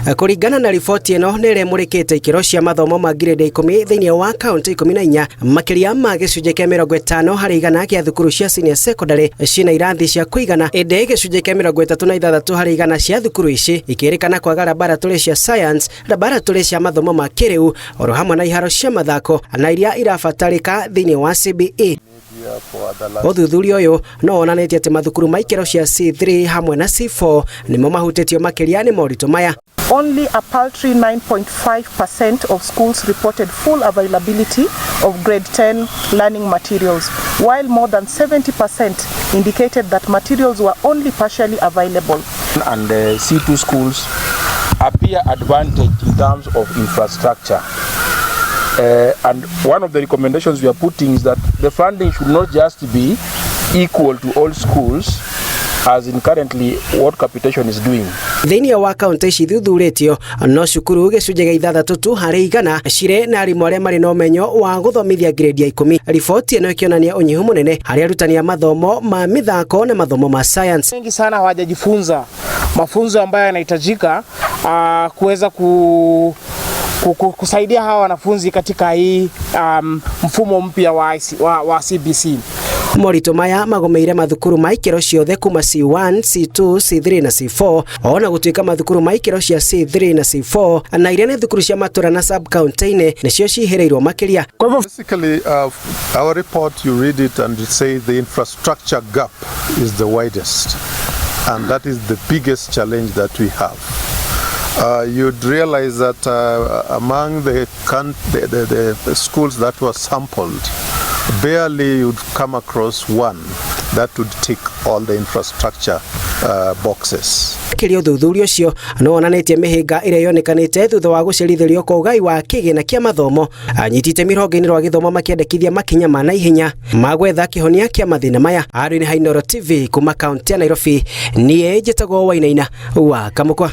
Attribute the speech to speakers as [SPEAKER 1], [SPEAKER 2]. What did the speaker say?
[SPEAKER 1] Kũringana na riboti ĩno nĩ ĩrĩa ĩmũrĩkĩte ikĩro cia mathomo ma ngirĩndi ya 10 thĩinĩ wa kaunti 14, makĩria ma gĩcunjĩ kĩa 50% gĩa thukuru cia senior secondary ciĩna irathi cia kũigana, ĩndĩ gĩcunjĩ kĩa 36% cia thukuru ici ikĩrĩkana kwaga laboratory cia science, laboratory cia mathomo ma kĩrĩu oro hamwe na iharo cia mathako na iria irabatarĩka thĩinĩ wa CBE. Ũthuthuria ũyũ no wonanĩtie atĩ mathukuru ma ikĩro cia C3 hamwe na C4 nĩmo mahutĩtio makĩria nĩ moritũ maya.
[SPEAKER 2] Only a paltry 9.5% of schools reported full availability of grade 10 learning materials, while more than 70% indicated that materials were only partially available.
[SPEAKER 3] And the C2 schools appear advantaged in terms of infrastructure. And one of the recommendations we are putting is that the funding should not just be equal to all schools, as in currently what capitation is doing.
[SPEAKER 1] Thĩinĩ wa kaunti ici ithuthurĩtio, no cukuru gĩcunjĩ gĩa 6% cirĩ na arimũ arĩa marĩ na ũmenyo wa gũthomithia grade ya 10. Riboti ĩno ĩkĩonania ũnyihu mũnene harĩ arutani a mathomo ma mĩthako na mathomo ma science.
[SPEAKER 4] Wengi sana hawajajifunza mafunzo ambayo yanahitajika kuweza kusaidia hawa wanafunzi katika hii mfumo mpya wa CBC.
[SPEAKER 1] Moritũ maya magomeire mathukuru ma ikĩro ciothe kuma C1, C2, C3 na C4, ona gũtuĩka mathukuru ma ikĩro cia C3 na C4 na iria nĩ thukuru cia matũra na sub county-inĩ nĩcio cihĩrĩirwo makĩria.
[SPEAKER 5] Basically, our report, you read it and it say the infrastructure gap is the widest, and that is the biggest challenge that we have. You'd realize that among the schools that were sampled, barely you'd come across one that would tick all the infrastructure boxes.
[SPEAKER 1] Makĩria, ũthuthuria ũcio nĩ wonanĩtie mĩhĩnga ĩrĩa yonekanĩte thutha wa gũcerithĩrio kwa ũgai wa kĩgĩna kĩa mathomo. Anyiti itemi rũhonge-inĩ rwa gĩthomo makĩendekithia makinya ma naihenya ma gwetha kĩhonia kĩa mathĩna maya. Arĩ nĩ Inooro TV kuma kaunti ya Nairobi, niĩ njĩtagwo Wainaina wa Kamũkwa.